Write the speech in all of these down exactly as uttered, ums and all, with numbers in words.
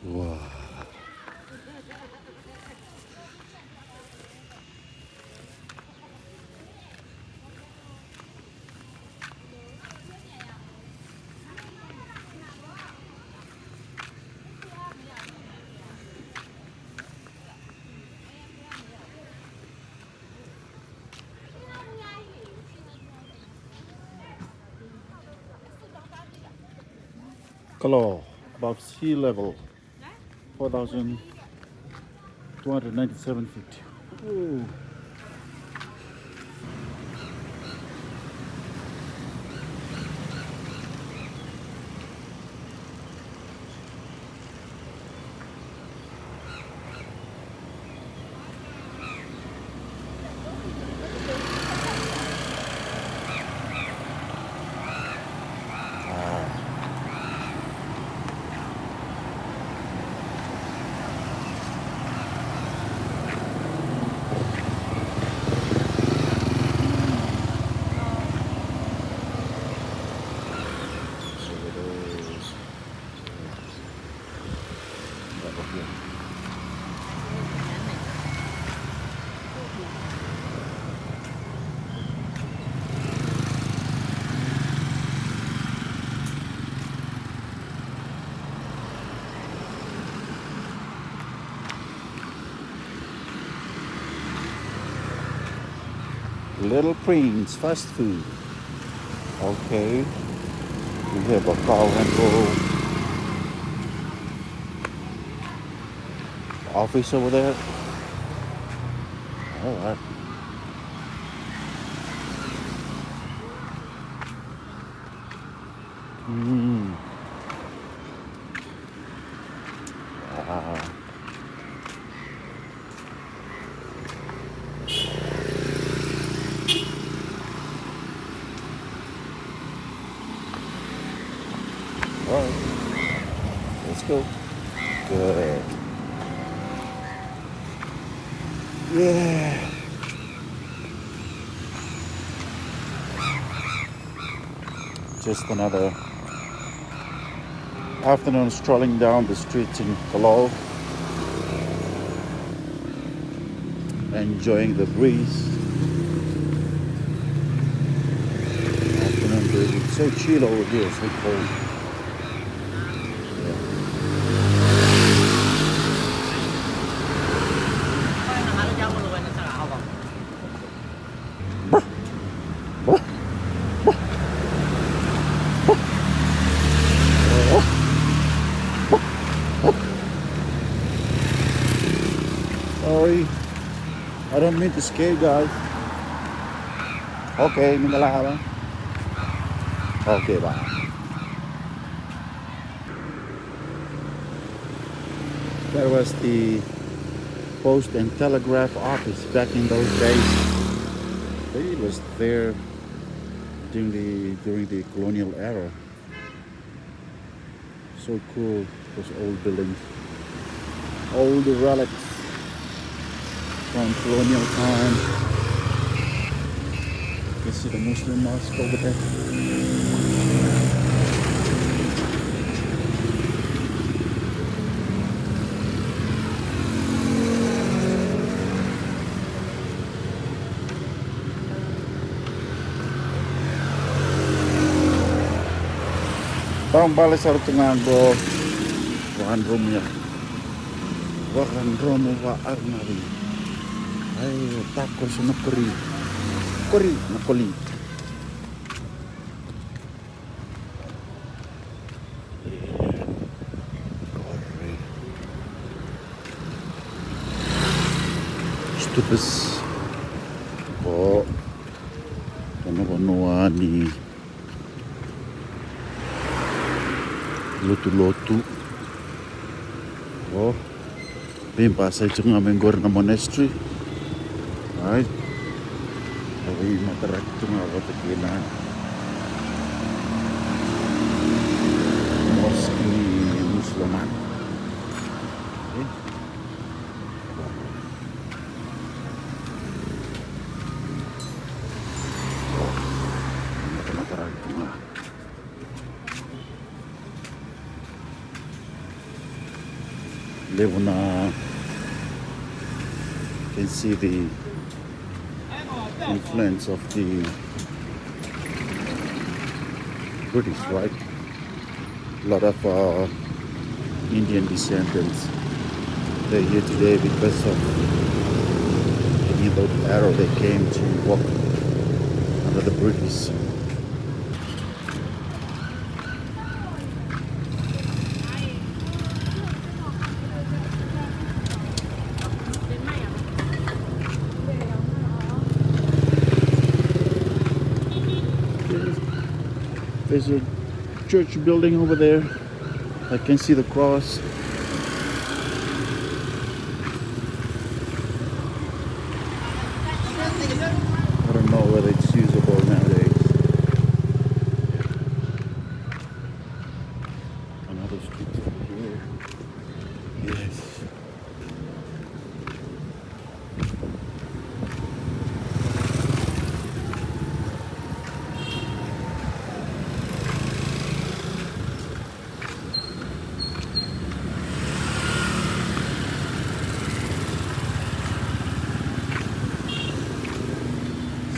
Wow. Kalou, above sea level, four thousand two hundred ninety-seven feet. Ooh. Little Prince fast food. Okay. We have a car rental office over there. All right. Mm. Wow. All right. Let's go. Good. Yeah. Just another afternoon strolling down the streets in Kalou, enjoying the breeze. Afternoon breeze. It's so chill over here, so cold. Yeah. Sorry. I don't mean to scare you guys. Okay, mi na lava. Okay, bye. That was the Post and Telegraph office back in those days. It was there during the, during the colonial era. So cool, those old buildings. All the relics from colonial time. You can see the Muslim mosque over there. Taubale sara tu ga qo. Vakadromu ya. Vakadromu vaaranavi. Ai, takoso na kori. Kori na koli. Kori. Stupas. O, o na vanua ni lotulotu. O, veibasai tu ga mai qori na monastery. Ai. O, veimataraki tu ga vata kei na mosque ni Musulamana. E? Mataraki tu ga. Levu na, can see the influence of the British, right? A lot of uh, Indian descendants. They're here today because of the Indo Arab. They came to work under the British. There's a church building over there. I can see the cross. I don't know whether it's usable nowadays. Another street over here. Yes.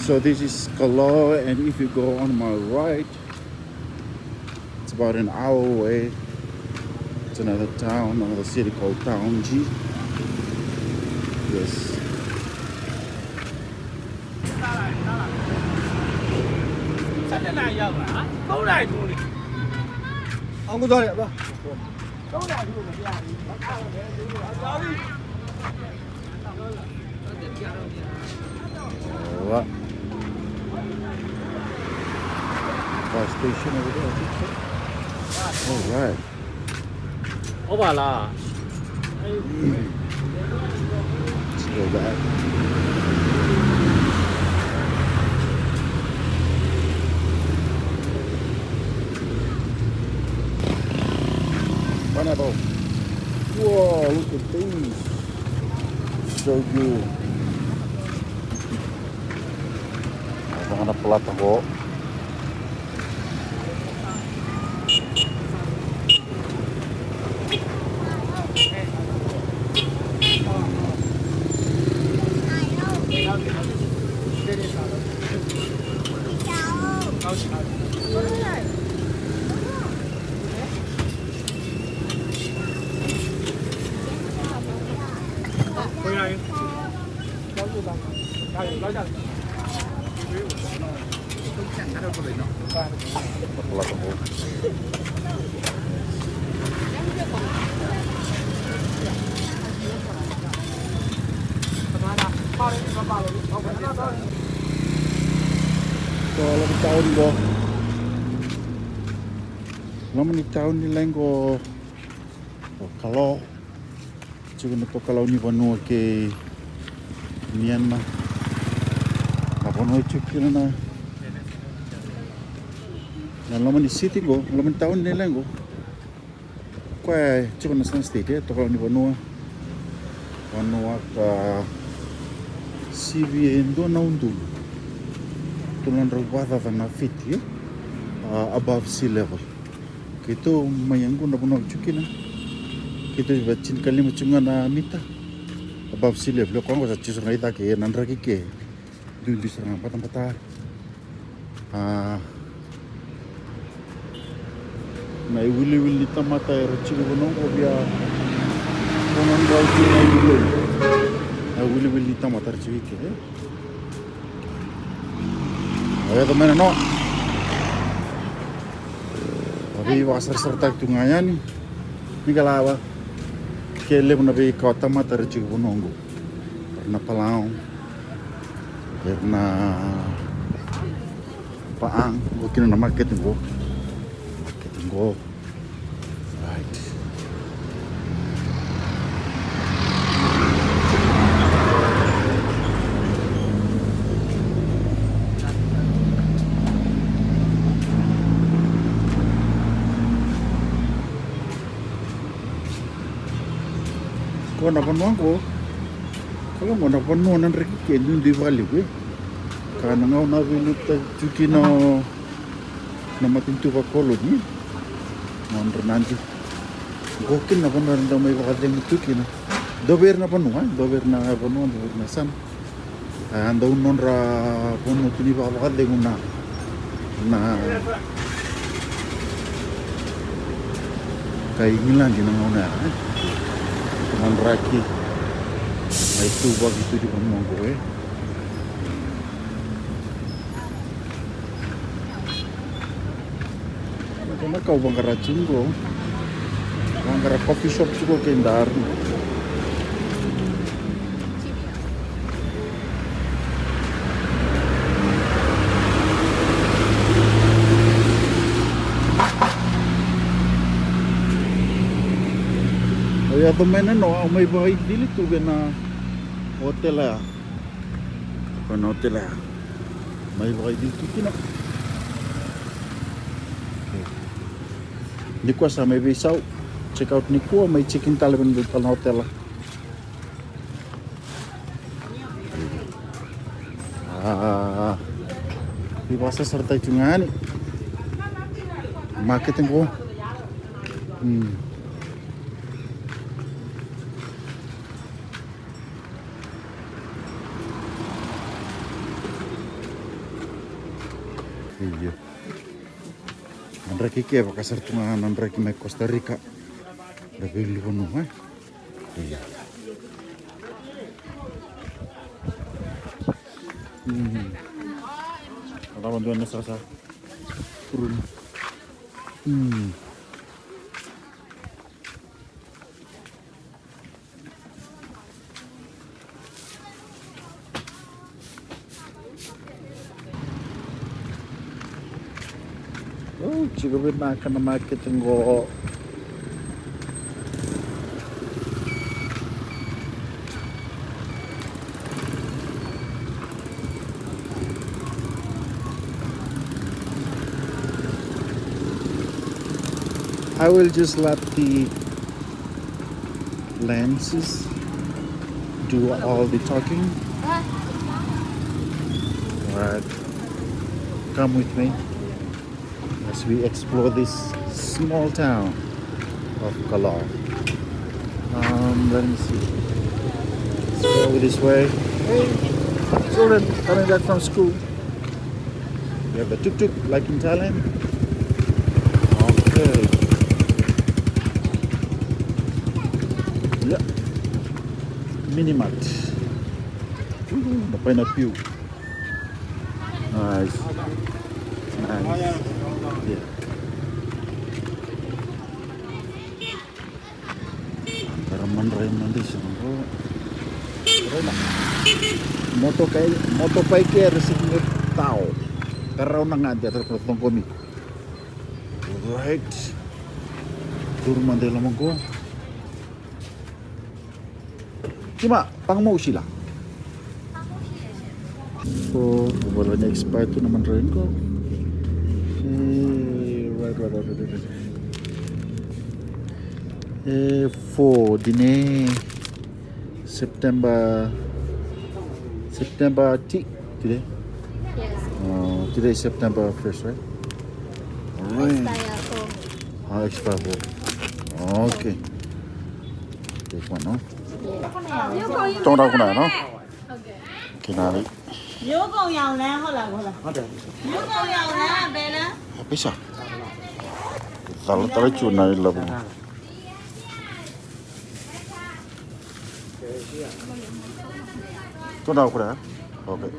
So this is Kalawa, and if you go on my right, it's about an hour away. It's another town, another city called Taunji. Yes. All right. Gas station over there, I think so. All right. Ovala. Let's go back. Pineapple. Whoa, look at these. So good. Vaka na palata qo. Ko lako tauni qo. Loma ni tauni lai qo o Kalawa. Tiko na tokalau ni vanua kei Miana. Na vanua e tiko kina na, na loma ni city qo, loma ni tauni lai qo. Koya e tiko na Sun State, e tokalau ni vanua. Vanua ka sivi e dua na udolu. Tolu na drau vakacaca na fiti, e? A, above sea level. Keitou mai yaqu na vanua tiko kina. Keitou va tinikalima tiko ga na mita above sea level. Koya qo sa tiko sara ga i cake ena draki ke. Duidui sara ga batabata. A, na iwiliwili ni tamata era tiko vanua qo via vanua qo tiko na iwiliwili. Na iwiliwili ni tamata era tiko i ke, e? A yaco mai na noa. A veivakasarasarataki tu ga yani. Ni ka lava ke levu na veika tamata era tiko vanua qo. Era na Palau, era na Paang, qo kina na makete qo. Makete qo. Right. Ko na vanua qo, ko na vanua na draki ke duidui vakalevu, e. Ka na gauna veiluta tu kina o na matanitu vakoloni, nodra nadi. Qo kina na vanua era dau mai vakacegu tu kina. Dua vei ira na vanua, e? Dua vei ira na vanua, dua vei ira na yasana. A, dau nodra vanua tu ni vakavakacegu na, na kai Igiladi na gauna ya, e? Madraki. Mai tuvaki tu ni vanua qo, e? Kena kau vaqara tiko qo. Vaqara coffee shop tiko kei daru. Au yaco mai na no, au mai vakaicili tu vei na otela ya. Ko na otela ya. Mai vakaicili tu kina. Nikua sa mai veisau. Check out nikua, mai check in tale vei na dua tale na otela. A, veivasasarataki tu ga yani. Makete qo. Mm. Io. Na draki ke vaka sara tu ga na draki mai Costa Rica. Na veiluvanu, e? Io. Mm. Rawa dua na sasa. Kurun. Mm. Oh, tiko vinaka na makete qo. I will just let the lenses do all the talking. All right, come with me as we explore this small town of Galar. Um, let me see. Let's go this way. Hey, children coming back from school. We have the tuk-tuk, like in Thailand. Okay. Yeah. Mini mart. Ooh, the pineapple. Nice. Nice. Yeah. Era madrai madrai sa qo. Motokai, motokai ke era sega ni tau. Ka rau na gade, era na coqomi. Right. Turu madrai loma qo. Tima, pang mau sila. So, wala na expire tu na madrai qo. Eh, right, right, right, right, right. Eh, four, dine September, September ti, today? Yes. Uh, today is September first, right? All right. Expire four. Ah, expire four. Okay. Take one, no? Yes. Tonga kuna, no? Kinari. Pisa. Cala tale tu na ilavo. Tonga kuna. Okay.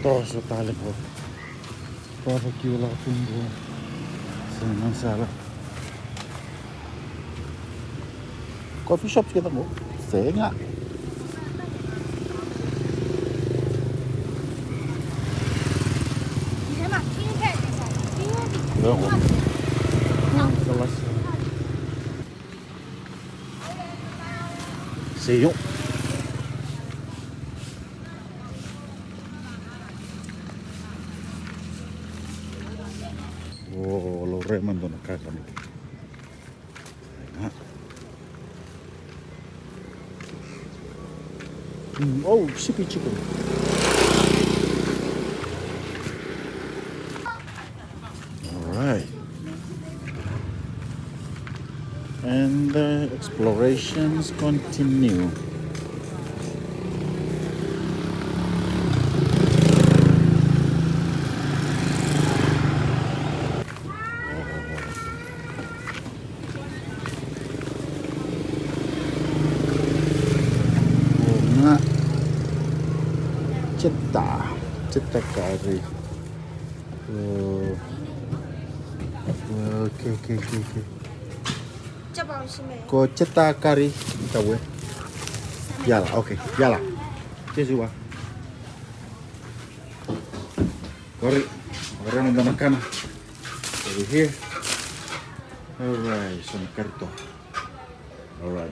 Toso tale qo. Toso ki ula tu qo. Sa na sala. Coffee shops kita mo. Sega. Sega. Señor. O, lo re mando na kaka ni. Mm, oh, sipi chicken. All right. And the explorations continue. O ga. Cheta. Cheta kari. O. Okay, okay, okay, okay. Ko cheta kari. Tawe. Yala, okay, yala. Jesu wa. Kori. Ora na dana kana. Over here. All right, so na karito. All right.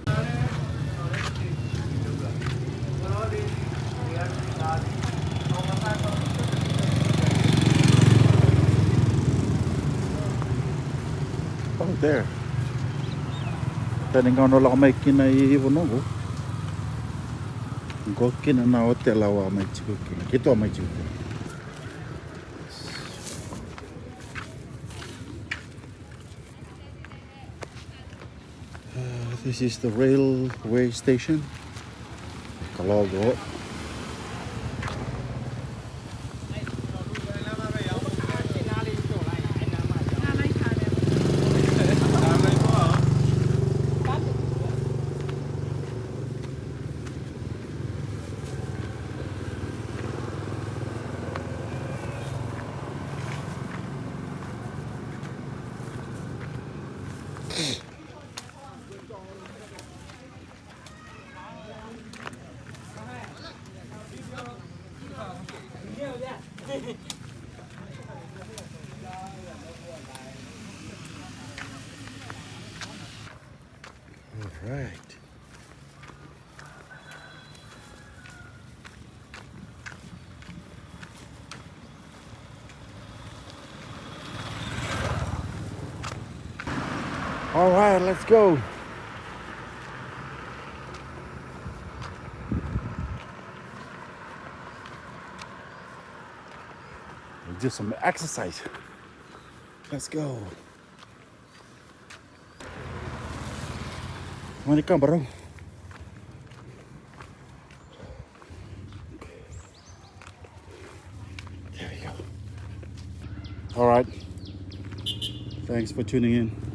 Oh, there. Tani gauna lako mai kina i Ivo noqu. Qo kina na hotel au a mai tiko kina. Keitou a mai tiko kina. Uh, this is the railway station. Kalogo. All right. All right, let's go. We'll do some exercise. Let's go. Mani kaba rau. There we go. All right. Thanks for tuning in.